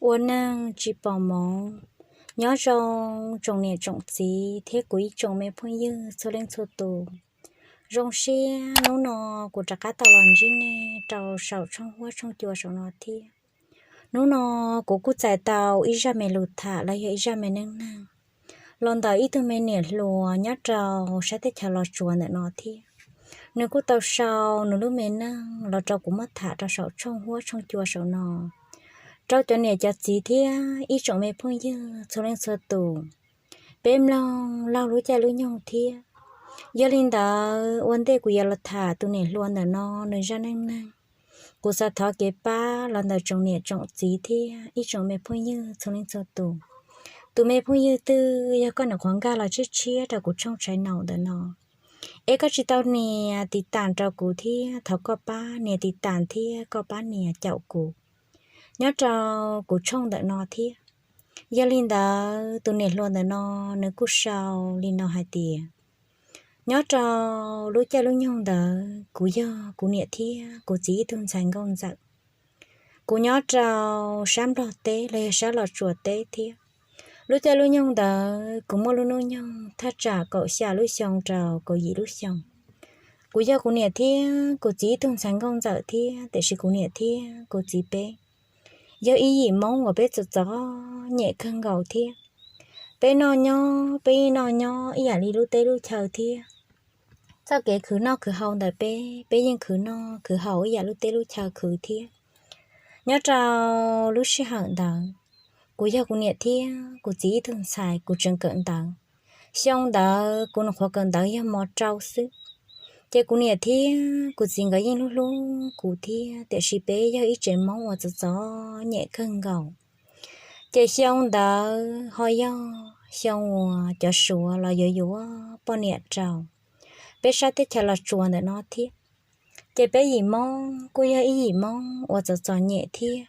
Ua neej tsis pom moov. Nyob zoo tsoom niam tsoom txiv thiab kuv ib tsoom me phooj ywg txhua leej txhua tus. Zoo siab hnub no kuv rov qab tau los ntsib nej rau saum tshooj huab tshooj cua saum no thiab. Hnub no kuv kuj txais tau ib zaj me lus tham los yog ib zaj me neej neeg los ntawm ib tug me niam hluas nyob rau sab teb chaws Los Tsuas ntawm no thiab. Nws kuj tau sau nws lub me neej los rau kuv muab tham rau saum tshooj huab tshooj cua saum no. Rau cov niam cov txiv thiab ib tsoom me phooj ywg txhua leej txhua tus, peb mloog laug lub caij lub nyoog thiab. Yog li ntawd ua ntej kuv yuav los tham tus niam hluas ntawm no nws zaj neej neeg, kuv xav thov kev pab los ntawm tsoom niam tsoom txiv thiab ib tsoom me phooj ywg txhua leej txhua tus. Tus me phooj ywg twg yog koj nyuam qhuav nkag los tshiab tshiab rau kuv tshooj tshai naum ntawm no, es koj tsis tau nias tiv tam rau kuv thiab thov koj pab nias tiv tam thiab koj pab nias caum kuv nyob rau kuv tshooj ntawm no thiab. Yog li ntawd tus niam hluas ntawm no nws kuj sau li no hais tias, nyob rau lub caij lub nyoog ntawd kuv yog kuv niam thiab kuv txiv ib tug ntxhais nkauj ntxawm. Kuv nyob rau sab Nplog teb los yog sab Los Tsuas teb thiab. Lub caij lub nyoog ntawd kuv muaj lub hnub nyoog thaj tsam kaum xya lub xyoo rau kaum yim lub xyoo. Kuv yog kuv niam thiab kuv txiv ib tug ntxhais nkauj ntxawm thiab, tiam sis kuv niam thiab kuv txiv peb yog ib yim Hmoob uas peb txom txom nyem kawg nkaus thiab. Peb noj nyob, peb yeej noj nyob ib yam li lub teb lub chaw thiab. Txoj kev khwv noj khwv haus ntawm peb, peb yeej khwv noj khwv haus ib yam lub teb lub chaw khwv thiab. Nyob rau lub sij hawm ntawd, kuv yog kuv niam thiab kuv txiv ib tug ntxhais, kuv tseem kawm ntawv. Xyoo ntawd kuv nyuam qhuav kawm ntawv yog mos rau xwb, ces kuv niam thiab kuv txiv nkawd yeej hlub hlub kuv thiab, tiam sis peb yog ib tsev Hmoob uas txom txom nyem kawg nkaus. Ces xyoo ntawd ho yog xyoo uas cov Suav los yuav yuav poj niam rau peb sab teb chaws Los Tsuas ntawm no thiab. Ces peb yim Hmoob kuj yog ib yim Hmoob uas txom txom nyem thiab.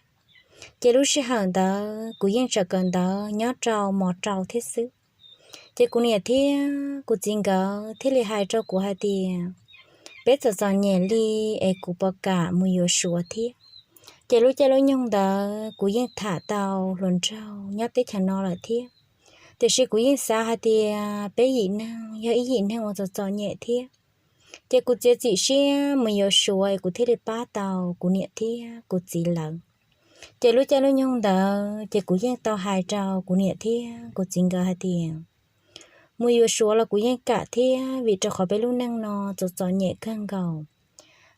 Ces lub sij hawm ntawd kuv yeej tseem kawm ntawv nyob rau mos rau thiab xwb. Ces kuv niam thiab kuv txiv nkawd thiaj li hais rau kuv hais tias, peb txom txom nyem li es kuv puas kam mus yuav Suav thiab. Ces lub caij lub nyoog ntawd kuv yeej tham tau hluas nraug nyob teb chaws no lawm thiab, tiam sis kuv yeej xav hais tias peb yim neeg yog ib yim neeg uas txom txom nyem thiab. Ces kuv txiav txim siab mus yuav Suav es kuv thiaj li pab tau kuv niam thiab kuv txiv lawv. Ces lub caij lub nyoog ntawd ces kuv yeej tau hais rau kuv niam thiab kuv txiv nkawd hais tias, mus yuav Suav los kuv yeej kam thiab, vim rau qhov peb lub neej no txom txom nyem kawg nkaus.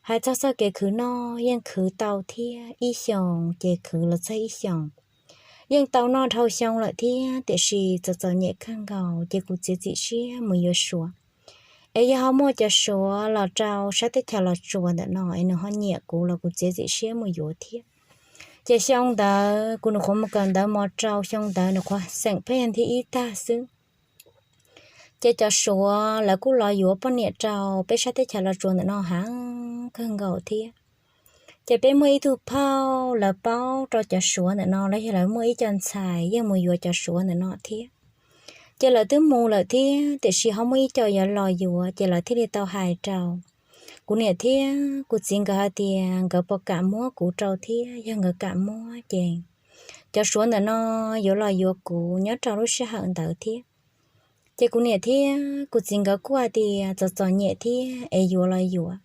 Hais txog txoj kev khwv noj yeej khwv tau thiab, ib xyoos ces khwv los txog ib xyoos, yeej tau noj dhau xyoo lawm thiab, tiam sis txom txom nyem kawg nkaus ces kuv txiav txim siab mus yuav Suav. Es yog ho muaj cov Suav los rau sab teb chaws Los Tsuas ntawm no es nws ho nyiam kuv los kuv txiav txim siab mus yuav thiab. Ces xyoo ntawd kuv nyuam qhuav mus kawm ntawv mos rau, xyoo ntawd nyuam qhuav xeem phej nthi ib tag xwb. Ces cov Suav lawv kuj los yuav poj niam rau peb sab teb chaws Los Tsuas ntawm no heev kawg nkaus thiab. Ces peb muaj ib tug phauj lawv paub rau cov Suav ntawm no los yog lawv muaj ib co ntxhais yeej mus yuav cov Suav ntawm no thiab. Ces lawv twb mus lawm thiab, tiam sis ho muaj ib co yuav los yuav, ces lawv thiaj li tau hais rau kuv niam thiab kuv txiv nkawd hais tias nkawd puas kam muab kuv rau thiab, yog nkawd kam muab ces cov Suav ntawm no yuav los yuav kuv nyob rau lub sij hawm ntawd thiab. Ces kuv niam thiab kuv txiv nkawd kuj hais tias txom txom nyem thiab es yuav los yuav.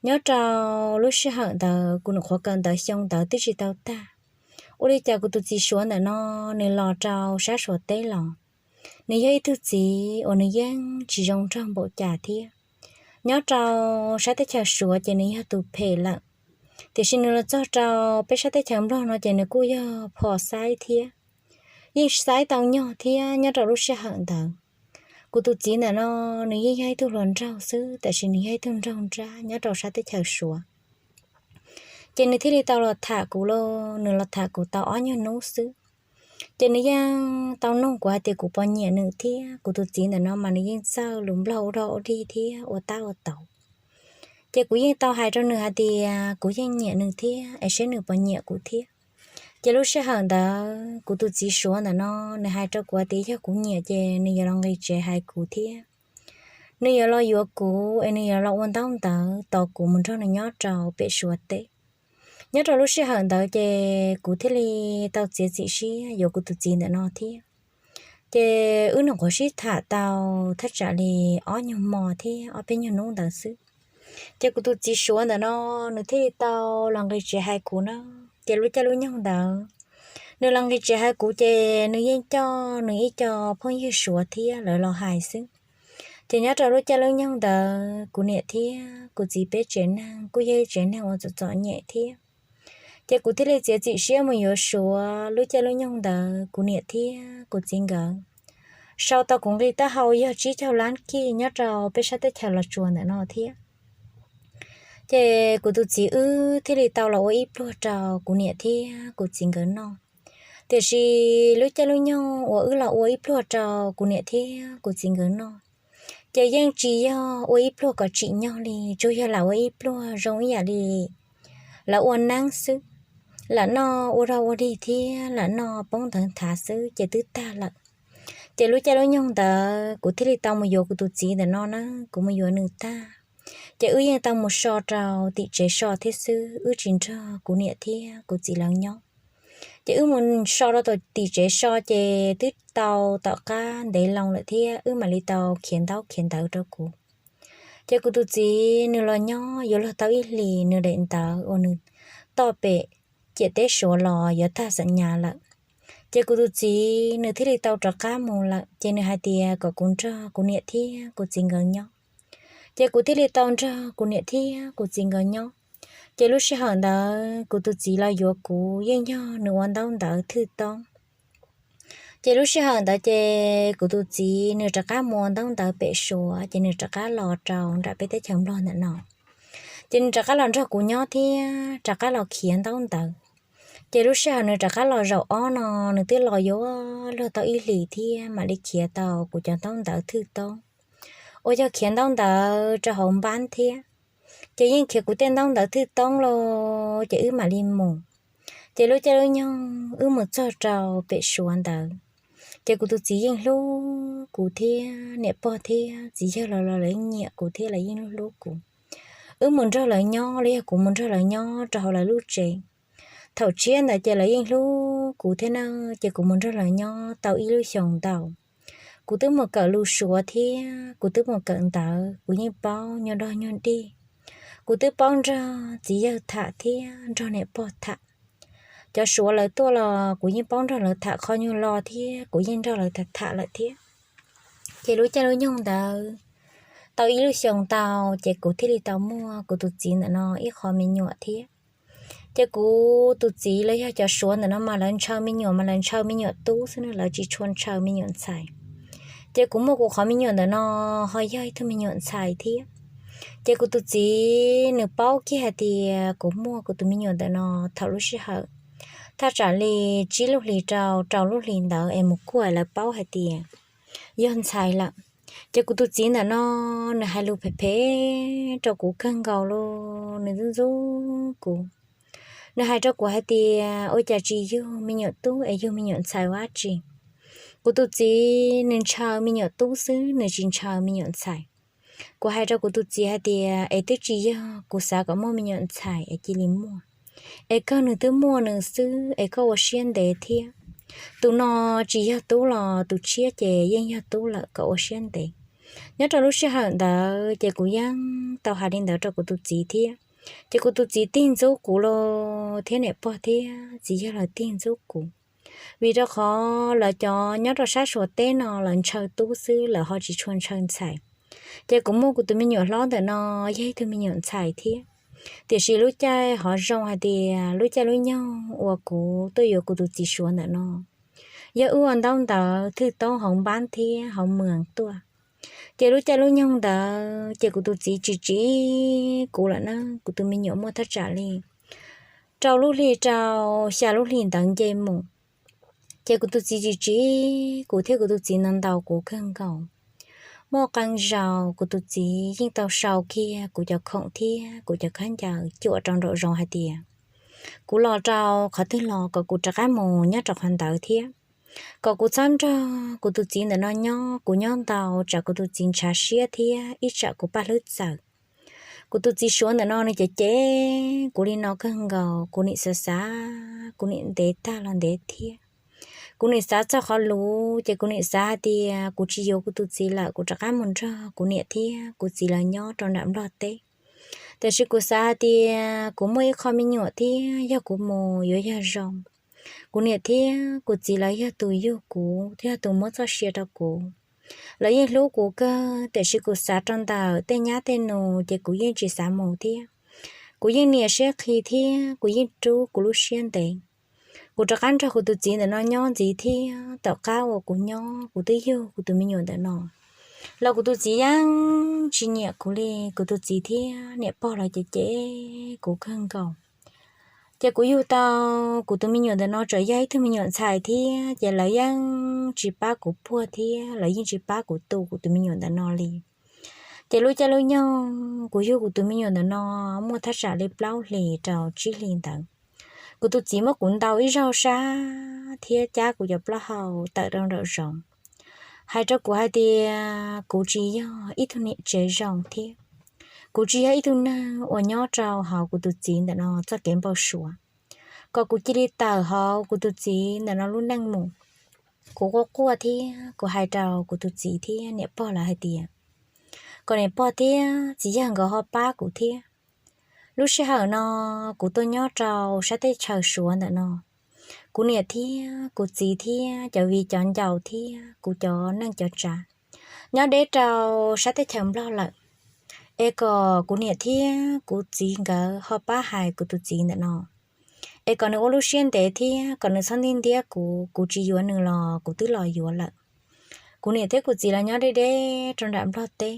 Nyob rau lub sij hawm ntawd kuv nyuam qhuav kawm ntawv xyoo ntawd twb tsis tau tag, ua li cas kuv tus txiv Suav ntawm no nws los rau sab Suav teb los. Nws yog ib tug txiv uas nws yeej tsis zoo nraug npaum cas thiab. Nyob rau sab teb chaws Suav ces nws yog tus phem lawm, tiam sis nws los txog rau peb sab teb chaws Nplog no ces nws kuj yog phom xaib thiab, yeej xaib tau nyog thiab. Nyob rau lub sij hawm ntawd kuv tus txiv ntawm no nws yeej yog ib tug hluas nraug xwb, tiam sis nws yog ib tug nraug nrab nyob rau sab teb chaws Suav. Ces nws thiaj li tau los tham kuv lauj, nws los tham kuv tau ob nyuag hnub xwb. Ces nws yeej tau nug kuv hais tias kuv puas nyiam nws thiab. Kuv tus txiv ntawm no mas nws yeej txawj lus Nplog ua dog ua dig thiab ua tab ua taug. Ces kuv yeej tau hais rau nws hais tias kuv yeej nyiam nws thiab es seb nws puas nyiam kuv thiab. Ces lub sij hawm ntawd kuv tus txiv Suav ntawm no nws hais rau kuv hais tias yog kuv nyiam ces nws yuav los nqis tsev hais kuv thiab. Nws yuav los yuav kuv es nws yuav los ua ntaub ntawv tos kuv mus nrog nws nyob rau pem Suav teb. Nyob rau lub sij hawm ntawd ces kuv thiaj li tau txiav txim siab yuav kuv tus txiv ntawm no thiab. Ces wb nyuam qhuav sib tham tau thaj tsam li ob nyuag hmo thiab ob peb nyuag hnub ntawd xwb. Ces kuv tus txiv Suav ntawm no nws thiaj li tau los nqis tsev hais kuv na. Ces lub caij lub nyoog ntawd nws los nqis tsev hais kuv ces nws yeej coj nws ib co phooj ywg Suav thiab lawv los hais xwb. Ces nyob rau lub caij lub nyoog ntawd kuv niam thiab kuv txiv peb tsev neeg kuj yog ib tsev neeg uas txom txom nyem thiab. Ces kuv thiaj li txiav txim siab mus yuav Suav. Lub caij lub nyoog ntawd kuv niam thiab kuv txiv nkawd sau tau kuv nqi taub hau yog tsib caug lab kij nyob rau peb sab teb chaws Los Tsuas ntawm no thiab. Ces kuv tus txiv wb thiaj li tau los ua ib pluag rau kuv niam thiab kuv txiv nkawd noj. Tiam sis lub caij lub nyoog uas wb los ua ib pluag rau kuv niam thiab kuv txiv nkawd noj, ces yeej tsis yog ua ib pluag kom tsim nyog li, tsuas yog lam ua ib pluag zoo ib yam li lawv ua neeb xwb. Lam noj ua rog ua dig thiab lam noj poob ntawv nthav xwb ces twb tag lawm. Ces lub caij lub nyoog ntawd kuv thiaj li tau mus yuav kuv tus txiv ntawm no na, kuv mus yuav nws tag. Ces wb yeej tau mus so rau tim tsev so thiab xwb, wb tsis nrog kuv niam thiab kuv txiv lawv nyob. Ces wb mus so rau tim tsev so ces twb tau tom qab ntev loo lawm thiab wb mam li tau khiav ntaub khiav ntawv rau kuv. Ces kuv tus txiv nws los nyob yuav luag tau ib hlis nws daim ntawv uas nws toj pem ciam teb Suav los yuav tag xam nyas lawm. Ces kuv tus txiv nws thiaj li tau rov qab mus lawm, ces nws hais tias kom kuv nrog kuv niam thiab kuv txiv nkawd nyob. Ces kuv thiaj li tau nrog kuv niam thiab kuv txiv nkawd nyob. Ces lub sij hawm ntawd kuv tus txiv los yuav kuv yeej yog nws ua ntaub ntawv thwj toob. Ces lub sij hawm ntawd ces kuv tus txiv nws rov qab mus ua ntaub ntawv pem Suav, ces nws rov qab los rau nram peb teb chaws Nplog ntawm no. Ces nws rov qab los nrog kuv nyob thiab rov qab los khiav ntaub ntawv. Ces lub sij hawm nws rov qab los zaum ob no, nws twb los yuav luag tau ib hlis thiab mam li khiav tau kuv cov ntaub ntawv thwj toob, uas yog khiav ntaub ntawv rau hauv npab thiab. Ces yeej khiav kuv tej ntaub ntawv thwj toob los ces wb mam li mus. Ces lub caij lub nyoog wb mus txog rau pem Suav ntawd, ces kuv tus txiv yeej hlub kuv thiab niam pog thiab txiv yawg los los lawv nyiam kuv thiab lawv yeej hlub hlub kuv. Wb mus nrog lawv nyob los yog kuv mus nrog lawv nyob rau hauv lawv lub tsev. Thaum tshiab ntawd ces lawv yeej hlub kuv thiab na, ces kuv mus nrog lawv nyob tau ib lub xyoos ntau. Kuv twb mus kawm lus Suav thiab kuv twb mus kawm ntawv, kuv yeej paub nyuag dog nyuag dig. Kuv twb paub nrog txiv yawg tham thiab nrog niam pog tham. Cov Suav lawv tuaj los kuv yeej paub nrog lawv tham qhov nyuag lo thiab kuv yeej nrog lawv tham tham lawm thiab. Ces lub caij lub nyoog ntawd tau ib lub xyoos ntau, ces kuv thiaj li tau muaj kuv tus txiv ntawm no ib qho me nyuam thiab. Ces kuv tus txiv los yog cov Suav ntawm no mas lawv ntshaw me nyuam mas lawv ntshaw me nyuam tub xwb na, lawv tsis tshua ntshaw me nyuam ntxhais. Ces kuv muaj kuv qhov me nyuam ntawm no ho yog ib tug me nyuam ntxhais thiab. Ces kuv tus txiv nws paub kiag hais tias kuv muaj kuv tus me nyuam ntawm no thaum lub sij hawm thaj tsam li tsib lub hlis rau rau lub hlis ntawd es mus kuaj lawv paub hais tias yog ntxhais lawm. Ces kuv tus txiv ntawm no nws hais lus phem phem rau kuv kawg nkaus los nws ntxub ntxub kuv. Nws hais rau kuv hais tias ua cas tsis yug me nyuam tub es yug me nyuam ntxhais ua dab tsi. Kuv tus txiv nws ntshaw me nyuam tub xwb, nws tsis ntshaw me nyuam ntxhais. Kuv hais rau kuv tus txiv hais tias es twb tsis yog kuv xav kom muaj me nyuam ntxhais es cia li muaj, es kawg nws twb muaj nws xwb es koj ua siab ntev thiab. Tus no tsis yog tub los tus tshiab ces yeej yog tub lawm, kom ua siab ntev. Nyob rau lub sij hawm ntawd ces kuv yeej tau hais li ntawd rau kuv tus txiv thiab. Ces kuv tus txiv tig ntxub kuv los thiab niam pog thiab txiv yawg lawv tig ntxub kuv, vim rau qhov lawv cov nyob rau sab Suav teb no lawv ntshaw tub xwb, lawv ho tsis tshua ntshaw ntxhais. Ces kuv muaj kuv tus me nyuam hlob ntawm no yog ib tug me nyuam ntxhais thiab. Tiam sis lub caij hov zoo hais tias lub caij lub nyoog uas kuv tuaj yuav kuv tus txiv Suav ntawm no yog wb ua ntaub ntawv thwj toob hauv npab thiab hauv mws tuaj. Ces lub caij lub nyoog ntawd ces kuv tus txiv tsis tsim kuv lawm na, kuv tus me nyuam muaj thaj tsam li rau lub hli rau xya lub hlis ntawd nce mus. Ces kuv tus txiv tsis tsim kuv thiab kuv tus txiv ntaus ntaus kuv kawg nkaus. Muaj qee zaus kuv tus txiv yeej tau sau kiag kuv cov khoom thiab kuv cov khaub ncaws cuam rau nraum zoov hais tias kuv los rau qhov twg los kom kuv rov qab mus nyob rau qhov ntawd thiab, kom kuv txhob nrog kuv tus txiv ntawm no nyob, kuv nyob ntau tsam kuv tus txiv ntshav siab thiab ib tsam kuv paj hlwb txawm. Kuv tus txiv Suav ntawm no nws cem cem kuv li no kawg nkaus, kuv nim xav xav, kuv nim ntev tag los ntev thiab. Kuv nim xav txog qhov luv ces kuv nim xav hais tias kuv tsis yuav kuv tus txiv lawm, kuv rov qab mus nrog kuv niam thiab kuv txiv lawv nyob rau nram Nplog teb. Tiam sis kuv xav hais tias kuv muaj ib qho me nyuam thiab, yog kuv mus yuav yog zoo. Kuv niam thiab kuv txiv lawv yog tus yug kuv, yog tus muab txoj sia rau kuv. Lawv yeej hlub kuv kawg, tiam sis kuv xav rau ntawm tej nyab tej nus ces kuv yeej tsis xav mus thiab. Kuv yeej niam siab qhi thiab kuv yeej rub kuv lub siab ntev. Kuv rov qab nrog kuv tus txiv ntawm no nyob ntxiv thiab, tom qab uas kuv nyob kuv twb yug kuv tus me nyuam ntawm no los kuv tus txiv yeej tsis nyiam kuv li. Kuv tus txiv thiab niam pog lawv cem cem kuv kawg nkaus. Ces kuv yug tau kuv tus me nyuam ntawm no tseem yog ib tug me nyuam ntxhais thiab, ces lawv yeej tsis pab kuv puag thiab lawv yeej tsis pab kuv tu kuv tus me nyuam ntawm no li. Ces lub caij lub nyoog kuv yug kuv tus me nyuam ntawm no muaj thaj tsam li plaub hlis rau tsib hlis ntawd, kuv tus txiv muab kuv ntaus ib zaug sab thiab cab kuv cov plaub hau tawm rau nraum zoov. Hais rau kuv hais tias kuv tsis yog ib tug niam tsev zoo thiab kuv tsis yog ib tug neeg uas nyob rau hauv kuv tus txiv ntawm no txoj kev npau suav, kom kuv cia li tawm hauv kuv tus txiv ntawm no lub neej mus. Kuv quaj quaj thiab kuv hais rau kuv tus txiv thiab niam pog lawv hais tias kom niam pog thiab txiv yawg nkawd ho pab kuv thiab. Lub sij hawm no kuv tuaj nyob rau sab teb chaws Suav ntawm no, kuv niam thiab kuv txiv thiab cov viv cov ncaus thiab kuv cov neej cov tsav nyob deb rau sab teb chaws Nplog lawm, es kom kuv niam thiab kuv txiv nkawd ho pab hais kuv tus txiv ntawm no, es kom nws ua lub siab ntev thiab kom nws txhob ntiab ntiab kuv, kuv tsis yuav nws los kuv twb los yuav lawm. Kuv niam thiab kuv txiv los nyob deb deb rau nram Nplog teb,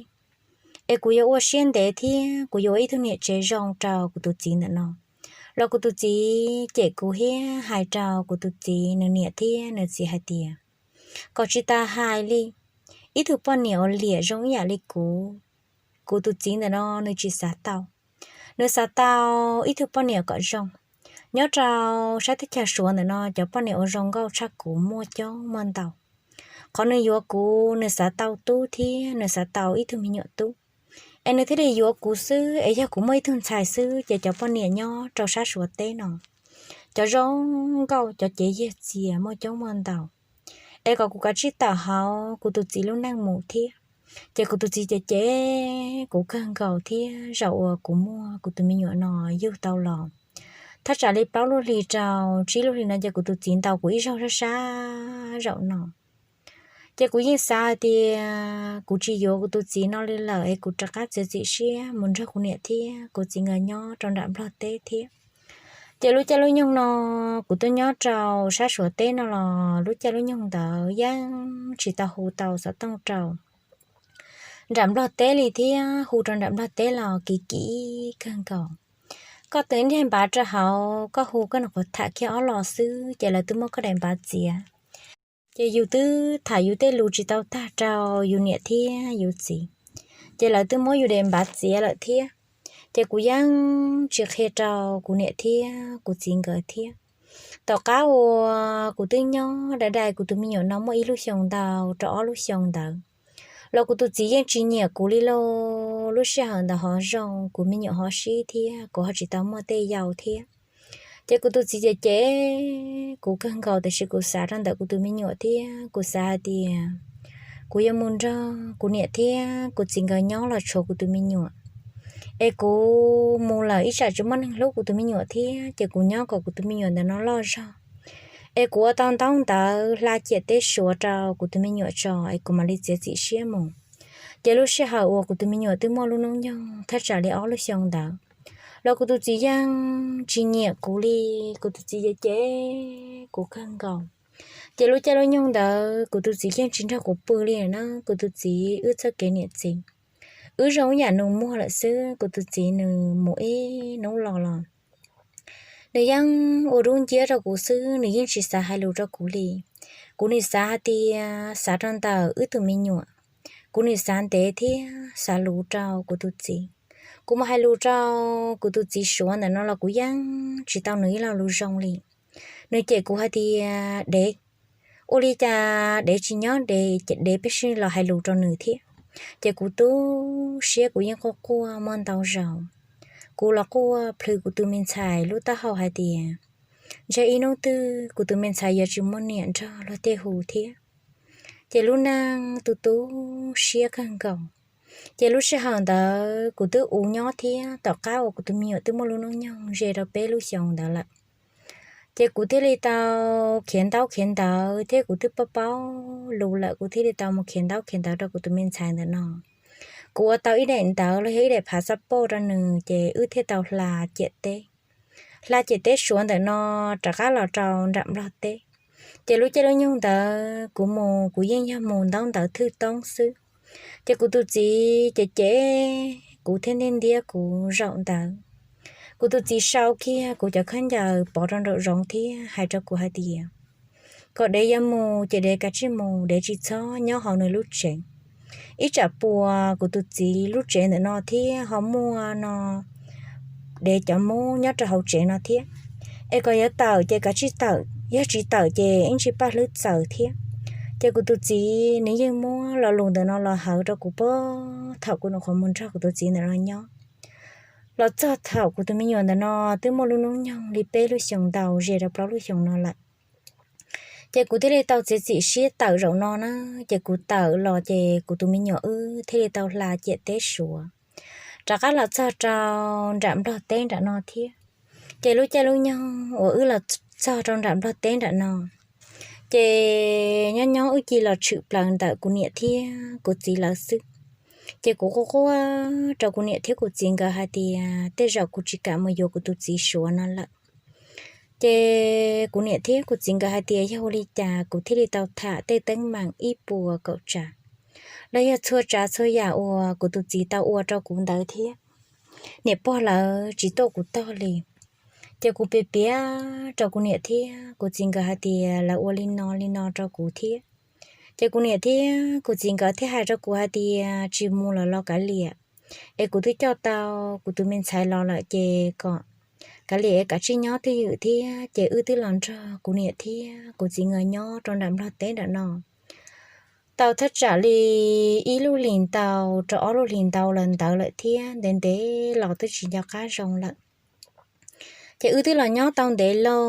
es kuv yuav ua siab ntev thiab kuv yuav ua ib tug niam tsev zoo rau kuv tus txiv ntawm no los kuv tus txiv cem kuv thiab hais rau kuv tus txiv nws niam thiab nws txiv hais tias kom tsis tas hais li, ib tug poj niam uas liam zoo ib yam li kuv, kuv tus txiv ntawm no nws tsis xav tau. Nws xav tau ib tug poj niam kom zoo. Nyob rau sab teb chaws Suav ntawm no cov poj niam uas zoo nkauj tshaj kuv muaj coob muaj ntau. Qhov nws yuav kuv nws xav tau tub thiab nws xav tau ib tug me nyuam tub, es nws thiaj li yuav kuv xwb, es yog kuv muaj ib tug ntxhais xwb ces cov poj niam nyob rau sab Suav teb no cov zoo nkauj cov cev yiag txias muaj coob muaj ntau. Es kom kuv kav tsij tawm hauv kuv tus txiv lub neej mus thiab. Ces kuv tus txiv cem cem kuv kawg nkaus thiab zaum uas kuv muaj kuv tus me nyuam no yug tau los thaj tsam li plaub lub hlis rau tsib lub hlis no ces kuv tus txiv ntaus kuv ib zaug sab sab zaum no. Ces kuv yeej xav hais tias kuv tsis yuav kuv tus txiv no li lawm es kuv rov qab txiav txim siab mus nrog kuv niam thiab kuv txiv nkawd nyob rau nram Nplog teb thiab. Ces lub caij lub nyoog no kuv tuaj nyob rau sab Suav teb no los lub caij lub nyoog ntawd yeej tsis tau hu tau xov tooj rau nram Nplog teb li thiab hu rau nram Nplog teb los kim kim kawg nkaus. Koj tus nij npav rau hauv, koj hu koj nws qhuav tham kiag ob los xwb ces lawv twb muab koj daim npav txiav. Ces yus twb tham yus tej lus tsis tau tag rau yus niam thiab yus txiv, ces lawv twb muab yus daim npav txiav lawm thiab. Ces kuv yeej tsis qhia rau kuv niam thiab kuv txiv nkawd thiab. Tom qab uas kuv twb nyob dai dai kuv tus me nyuam no muaj ib lub xyoos ntau rau ob lub xyoos ntawd los kuv tus txiv yeej tsis nyiam kuv li lauj. Lub sij hawm ntawd hov zoo kuv me nyuam hov sib thiab kuv ho tsis tau muaj tej yau thiab. Ces kuv tus txiv cem cem kuv kawg nkaus tiam sis kuv xav rau ntawm kuv tus me nyuam thiab kuv xav hais tias kuv yuav mus nrog kuv niam thiab kuv txiv nkawd nyob los tshuav kuv tus me nyuam, es kuv mus lawm ib tsam tsis muaj neeg hlub kuv tus me nyuam thiab ces kuv nyob kom kuv tus me nyuam ntawm no loj zog, es kuv ua tau ntaub ntawv hla ciam teb Suav rau kuv tus me nyuam tso es kuv mam li txiav txim siab mus. Ces lub sij hawm uas kuv tus me nyuam twb muaj lub hnub nyoog thaj tsam li ob lub xyoo ntawd los kuv tus txiv yeej tsis nyiam kuv li. Kuv tus txiv cem cem kuv kawg nkaus. Ces lub caij lub nyoog ntawd kuv tus txiv yeej tsis nrog kuv pw li na. Kuv tus txiv wb txoj kev niam txiv, wb zoo ib yam nus muag lawm xwb. Kuv tus txiv nws mus ib hnub los los nws yeej ua dub nciab rau kuv xwb, nws yeej tsis xav hais lus rau kuv li. Kuv nim xav hais tias xav rau ntawm wb tus me nyuam, kuv nim xav ntev thiab xav luv rau kuv tus txiv. Kuv mus hais lus rau kuv tus txiv Suav ntawm no los kuv yeej tsis tau nws ib lo lus zoo li. Nws cem kuv hais tias dev, ua li cas dev tsis nyob dev, dev peb sib los hais lus rau nws thiab. Ces kuv tu siab, kuv yeej quaj quaj muaj ntau zaus. Kuv los quaj plhws kuv tus me ntxhais lub taub hau hais tias, ntshe ib hnub twg kuv tus me ntxhais yuav tsis muaj niam nrog luag tej hu thiab. Ces lub neej tu tu siab kawg nkaus. Ces lub sij hawm ntawd kuv twb ua nyob thiab, tom qab uas kuv tus me nyuam twb muaj lub hnub nyoog ze rau peb lub xyoos ntawd lawm, ces kuv thiaj li tau khiav ntaub khiav ntawv thiab kuv twb paub paub lus lawm, kuv thiaj li tau mus khiav ntaub khiav ntawv rau kuv tus me ntxhais ntawm no. Kuv ua tau ib daim ntawv los yog ib daim phav xab poj rau nws, ces wb thiaj tau hla ciam teb. Hla ciam teb Suav ntawm no rov qab los rau nram Nplog teb. Ces lub caij lub nyoog ntawd kuv mus kuv yeej yog mus ntaub ntawv thwj toob xwb. Ces kuv tus txiv ces cem kuv thiab ntiab ntiab kuv zaum ntawd. Kuv tus txiv sau kiag kuv cov khaub ncaws pov rau nraum zoov thiab hais rau kuv hais tias, kom dev yuav mus ces dev kav tsij mus, dev tsis txhob nyob hauv nws lub tsev. Ib tsam puas kuv tus txiv lub tsev ntawm no thiab ho muaj no dev cov mub nyob rau hauv tsev no thiab. Es kom yuav tawm ces kav tsij tawm, yog tsis tawm ces ib ntsis paj hlwb txaws thiab. Ces kuv tus txiv nws yeej muab lo lus ntawm no los hawv rau kuv puag thaum kuv nyuam qhuav mus nrog kuv tus txiv ntawm no nyob, los txog thaum kuv tus me nyuam ntawm no twb muaj lub hnub nyoog li peb lub xyoos ntau ze rau plaub lub xyoos no lawm. Ces kuv thiaj li tau txiav txim siab tawm zaum no na. Ces kuv tawm los ces kuv tus me nyuam wb thiaj li tau hla ciam teb Suav rov qab los txog rau nram Nplog teb nram no thiab. Ces lub caij lub nyoog uas wb los txog rau nram Nplog teb nram no, ces nyob nyob wb cia li los tshwm plaws ntawm kuv niam thiab kuv txiv lawv xwb. Ces kuv quaj quaj rau kuv niam thiab kuv txiv nkawd hais tias tej zaum kuv tsis kam mus yuav kuv tus txiv Suav no lawm. Ces kuv niam thiab kuv txiv nkawd hais tias yog ua li cas kuv thiaj li tau tham tej teeb meem ib puas kaum tsav los yog txhua tsav txhua yam uas kuv tus txiv tau ua rau kuv ntawd thiab. Niam pog lawv tsis tuaj kuv tog li. Ces kuv piav piav rau kuv niam thiab kuv txiv nkawd hais tias lawv ua li no li no rau kuv thiab. Ces kuv niam thiab kuv txiv nkawd thiaj hais rau kuv hais tias tsis mus lawm los kav liam, es kuv twb coj tau kuv tus me ntxhais los lawm ces kom kav liam es kav tsij nyob twj ywm thiab. Ces wb twb los nrog kuv niam thiab kuv txiv nkawd nyob rau nram Nplog teb nram no tau thaj tsam li ib lub hlis ntau rau ob lub hlis ntau los ntawd lawm thiab, ntev ntev los twb tsis nco qab zoo lawm. Ces wb twb los nyob tau ntev loo,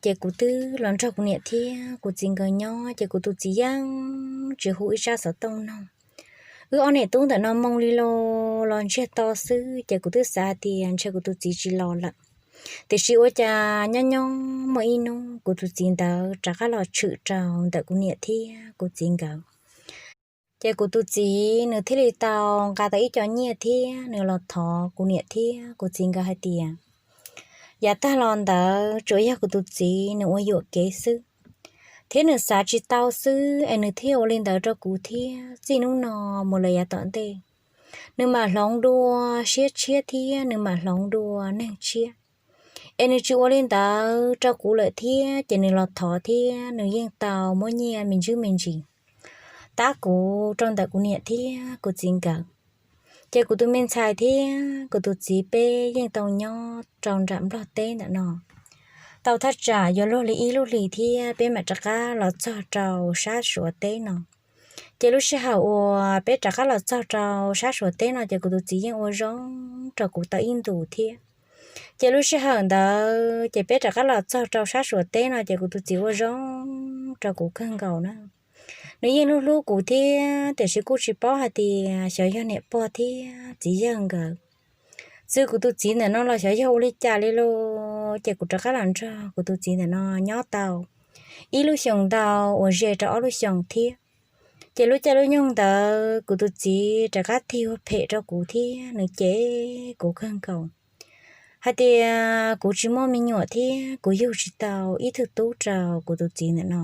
ces kuv twb los nrog kuv niam thiab kuv txiv nkawd nyob, ces kuv tus txiv yeej tsis hu ib tsab xov tooj no. Wb ob niam tub ntawm no moo li los los ntsiag to xwb, ces kuv twb xav hais tias ntshe kuv tus txiv tsis los lawm. Tiam sis ua cas nyob nyob muaj ib hnub kuv tus txiv ntawd rov qab los tshwm rau ntawm kuv niam thiab kuv txiv nkawd. Ces kuv tus txiv nws thiaj li tau nqa tau ib co nyiaj thiab nws los thov kuv niam thiab kuv txiv nkawd hais tias yav tag los ntawd tsuas yog kuv tus txiv nws ua yuam kev xwb, thiab nws xav tsis tau xwb es nws thiaj ua li ntawd rau kuv thiab. Txij hnub no mus lawm yav tom ntej, nws mam hloov dua siab tshiab thiab nws mam hloov dua neeg tshiab, es nws tsis ua li ntawd rau kuv lawm thiab. Ces nws los thov thiab nws yeej tau muab nyiaj me ntsis me ntsis tab kuv rau ntawm kuv niam thiab kuv txiv nkawd. Ces kuv tus me ntxhais thiab kuv tus txiv peb yeej tau nyob rau nram Nplog teb ntawm no tau thaj tsam yuav luag li ib lub hlis thiab peb mam rov qab los txog rau sab Suav teb no. Ces lub sij hawm uas peb rov qab los txog rau sab Suav teb no ces kuv tus txiv yeej ua zoo rau kuv tau ib ntus thiab. Ces lub sij hawm ntawd ces peb rov qab los txog rau sab Suav teb no ces kuv tus txiv ua zoo rau kuv kawg nkaus na. Nws yeej hlub hlub kuv thiab, tiam sis kuj tsis paub hais tias xyov yog niam pog thiab txiv yawg nkawd txwv kuv tus txiv ntawm no los xyov yog ua li cas li lauj. Ces kuv rov qab los nrog kuv tus txiv ntawm no nyob tau ib lub xyoos ntau uas ze rau ob lub xyoos thiab. Ces lub caij lub nyoog ntawd kuv tus txiv rov qab tig ua phem rau kuv thiab nws cem kuv kawg nkaus hais tias kuv tsis muaj me nyuam thiab kuv yug tsis tau ib tug tub rau kuv tus txiv ntawm no.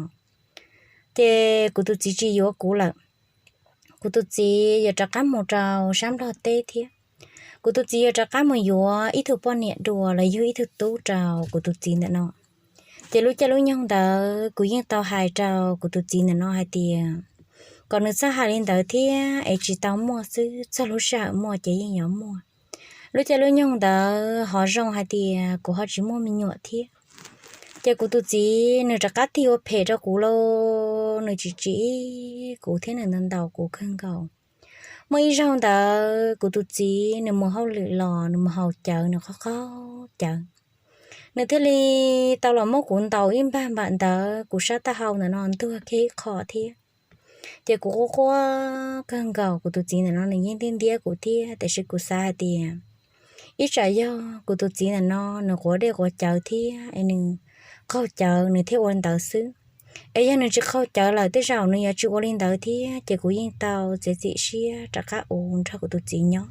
Ces kuv tus txiv tsis yuav kuv lawm. Kuv tus txiv yuav rov qab mus rau sab Nplog teb thiab. Kuv tus txiv yuav rov qab mus yuav ib tug poj niam dua los yug ib tug tub rau kuv tus txiv ntawm no. Ces lub caij lub nyoog ntawd kuv yeej tau hais rau kuv tus txiv ntawm no hais tias kom nws txhob hais li ntawd thiab, es tsis tau muaj xwb, txog lub sij hawm muaj ces yeej yuav muaj. Lub caij lub nyoog ntawd ho zoo hais tias kuv ho tsis muaj me nyuam thiab. Ces kuv tus txiv nws rov qab tig ua phem rau kuv lauj, nws tsis tsim kuv thiab nws ntaus ntaus kuv kawg nkaus. Muaj ib zaug ntawd kuv tus txiv nws mus hauj lwm los nws mus haus cawv, nws qaug qaug cawv, nws thiaj li tau los muab kuv ntaus ib npag npam ntawd, kuv sab taub hau ntawm no ntuag kiag ib qho thiab. Ces kuv quaj quaj kawg nkaus, kuv tus txiv ntawm no nws yeej ntiab ntiab kuv thiab, tiam sis kuv xav hais tias ib tsam yog kuv tus txiv ntawm no nws quav dej quav cawv thiab es nws qaug cawv nws thiaj ua li ntawd xwb. Es yog nws tsis qaug cawv lawm tej zaum nws yuav tsis ua li ntawd thiab, ces kuv yeej tau txiav txim siab rov qab ua nrog kuv tus txiv nyob.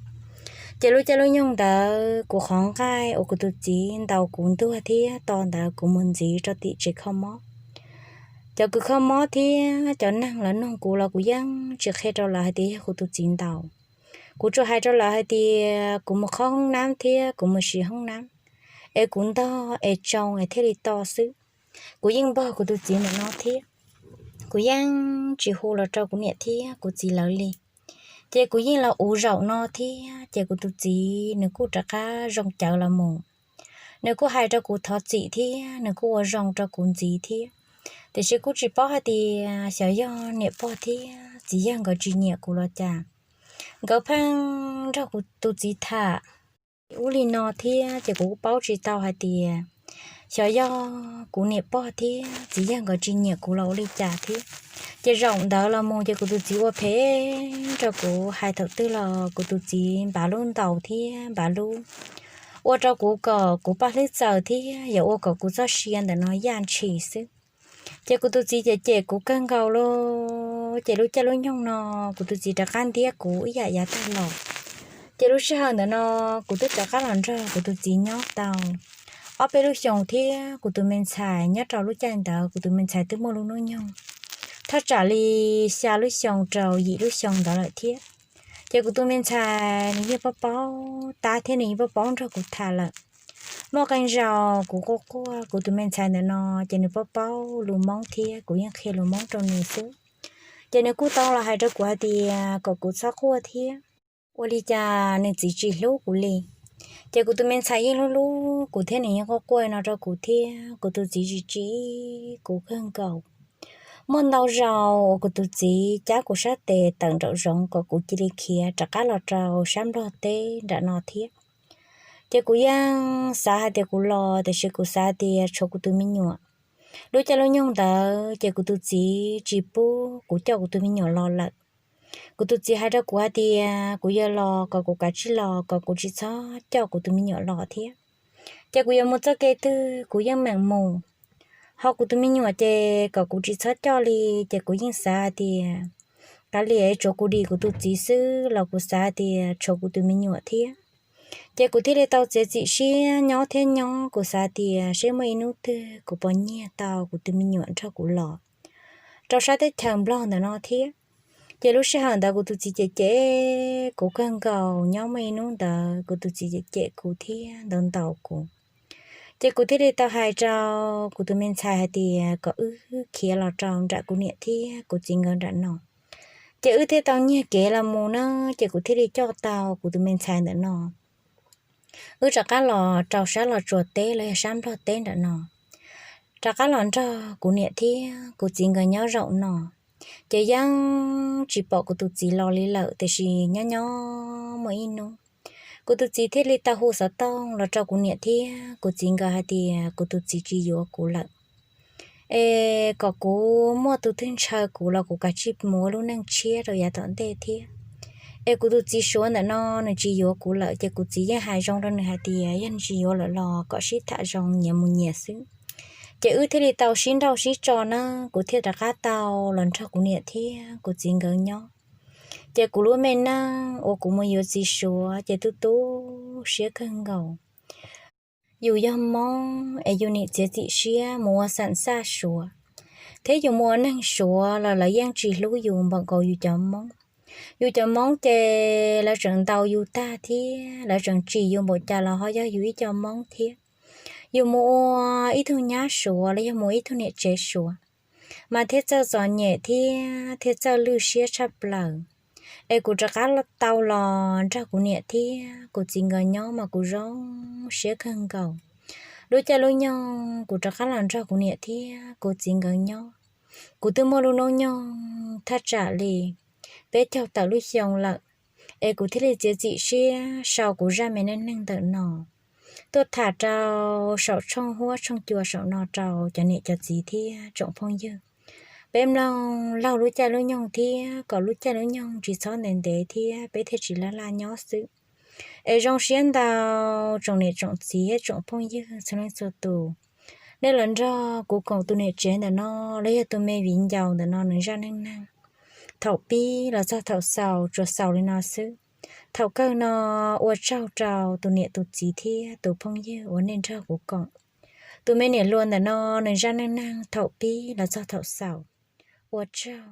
Ces lub caij lub nyoog ntawd kuv qhov nqaij uas kuv tus txiv ntaus kuv ntuag thiab to ntawd kuv mus ntxiv rau tim tsev kho mob. Cov kws kho mob thiab cov neeg lawv nug kuv los kuv yeej tsis qhia rau lawv hais tias yog kuv tus txiv ntaus. Kuv tsuas hais rau lawv hais tias kuv mus qhov hoob nab thiab kuv mus siv hoob nab, es kuv ntog es tsoo es thiaj li to xwb. Kuv yeej npog kuv tus txiv ntawm no thiab, kuv yeej tsis hu los rau kuv niam thiab kuv txiv lawv li. Ces kuv yeej los ua zaum no thiab, ces kuv tus txiv nws kuj rov qab zoo cawv los mus. Nws kuj hais rau kuv thov txim thiab nws kuj ua zoo rau kuv ntxiv thiab. Tiam sis kuj tsis paub hais tias xyov yog niam pog thiab txiv yawg nkawd tsis nyiam kuv los cas, nkawd pheej nrog kuv tus txiv tham ub li no thiab, ces kuv kuj paub tsis tau hais tias xyov yog kuv niam pog thiab txiv yawg nkawd tsis nyiam kuv los ua li cas thiab. Ces zaum ntawd los mus ces kuv tus txiv ua phem rau kuv, hais thaum twg los kuv tus txiv npav lub ntaus thiab npav lub, ua rau kuv kom kuv paj hlwb txaws thiab yuav ua kom kuv txoj sia ntawm no yaj ntshis xwb. Ces kuv tus txiv cem cem kuv kawg nkaus li. Ces lub caij lub nyoog no kuv tus txiv rov qab ntiab kuv ib yam yav tag los. Ces lub sij hawm ntawm no kuv twb rov qab los nrog kuv tus txiv nyob tau ob peb lub xyoo thiab. Kuv tus me ntxhais nyob rau lub caij ntawd kuv tus me ntxhais twb muaj lub hnub nyoog thaj tsam li xya lub xyoo rau yim lub xyoo ntawd lawm thiab. Ces kuv tus me ntxhais nws yeej paub paub tab thiab nws yeej paub paub nrog kuv tham lawm. Muaj qee zaus kuv quaj quaj kuv tus me ntxhais ntawm no, ces nws paub paub lus Hmoob thiab kuv yeej qhia lus Hmoob rau nws xwb. Ces nws kuj tau los hais rau kuv hais tias kom kuv txhob quaj thiab, ua li cas nws txiv tsis hlub kuv li. Ces kuv tus me ntxhais yeej hlub hlub kuv thiab nws yeej quaj quaj no rau kuv thiab, kuv tus txiv tsis tsim kuv kawg nkaus. Muaj ntau zaus uas kuv tus txiv cab kuv sab tes tawm nraum zoov kom kuv cia li khiav rov qab los rau sab Nplog teb nram no thiab. Ces kuv yeej xav hais tias kuv los, tiam sis kuv xav tias tshuav kuv tus me nyuam. Lub caij lub nyoog ntawd ces kuv tus txiv tsis pub kuv coj kuv tus me nyuam los lawm. Kuv tus txiv hais rau kuv hais tias kuv yuav los kom kuv kav tsij los, kom kuv tsis txhob coj kuv tus me nyuam los thiab. Ces kuv yuav mus txoj kev twg kuv yeej meem mus. Ho kuv tus me nyuam ces kom kuv tsis txhob coj li, ces kuv yeej xav hais tias kav liam tsuav kuv dim kuv tus txiv xwb los kuv xav tias tshuav kuv tus me nyuam thiab. Ces kuv thiaj li tau txiav txim siab nyob thiab nyob, kuv xav tias seb muaj ib hnub twg kuv puas nyiag tau kuv tus me nyuam nrog kuv los rau sab teb chaws Nplog ntawm no thiab. Ces lub sij hawm ntawd kuv tus txiv cem cem kuv kawg nkaus, nyob muaj ib hnub ntawd kuv tus txiv cem cem kuv thiab ntaus ntaus kuv. Ces kuv thiaj li tau hais rau kuv tus me ntxhais hais tias kom wb khiav los rau nram kuv niam thiab kuv txiv nkawd nram no. Ces wb thiaj tau nyiag kev los mus na, ces kuv thiaj li coj tau kuv tus me ntxhais ntawm no wb rov qab los rau sab Los Tsuas teb los yog sab Nplog teb nram no, rov qab los nrog kuv niam thiab kuv txiv nkawd nyob zaum no. Ces yeej tsis pom kuv tus txiv los li lawm, tiam sis nyob nyob muaj ib hnub kuv tus txiv thiaj li tau hu xov tooj los rau kuv niam thiab kuv txiv nkawd hais tias kuv tus txiv tsis yuav kuv lawm, es kom kuv muaj tus twg ntshaw kuv los kuv kav tsij mus ua lub neej tshiab rau yav tom ntej thiab. Es kuv tus txiv Suav ntawm no nws tsis yuav kuv lawm, ces kuv txiv yeej hais zoo rau nws hais tias yog nws tsis yuav lawm los kom sib tham zoo nyias mus nyias xwb. Ces wb thiaj li tau sib nrauj sib tso na, kuv thiaj rov qab tau los nrog kuv niam thiab kuv txiv nkawd nyob. Ces kuv lub me neej uas kuv mus yuav txiv Suav ces tu tu siab kawg nkaus. Yus yog Hmoob es yus nim txiav txim siab mus ua xam xaj Suav, thiab yus mus ua neeg Suav los lawv yeej tsis hlub yus npaum nkaus yus cov Hmoob. Yus cov Hmoob ces lawv tseem ntaus yus tag thiab lawv tseem tsim yus npaum cas los ho yog yus ib co Hmoob thiab. Yus mus ua ib tug nyab Suav los yog mus ib tug niam tsev Suav, mas thiaj txawj txom nyem thiab thiaj txawj lwj siab tshaj plaws. Es kuv rov qab tau los nrog kuv niam thiab kuv txiv nkawd nyob mas kuv zoo siab kawg nkaus. Lub caij lub nyoog kuv rov qab los nrog kuv niam thiab kuv txiv nkawd nyob, kuv twb muaj lub hnub nyoog thaj tsam li peb caug tawm lub xyoo lawm. Es kuv thiaj li txiav txim siab sau kuv zaj me neej neeg ntawm no tuaj tham rau saum tshooj huab tshooj cua saum no rau cov niam cov txiv thiab tsoom phooj ywg. Peb mloog laug lub caij lub nyoog thiab kom lub caij lub nyoog tsis txhob ntev ntev thiab peb thiaj tsis laj laj nyob xwb. Es zoo siab ntau tsoom niam tsoom txiv thiab tsoom phooj ywg txhua leej txhua tus, nej los nrog kuv koom tus niam tsev ntawm no los yog tus me viv ncaus ntawm no nws zaj neej neeg thaum pib los txog thaum xaus, tsuas xaus li no xwb. Thaum kawg no ua tsaug rau tus niam tus txiv thiab tus phooj ywg uas nej nrog kuv koom tus me niam hluas ntawm no nws zaj neej neeg thaum pib los txog thaum xaus. Ua tsaug.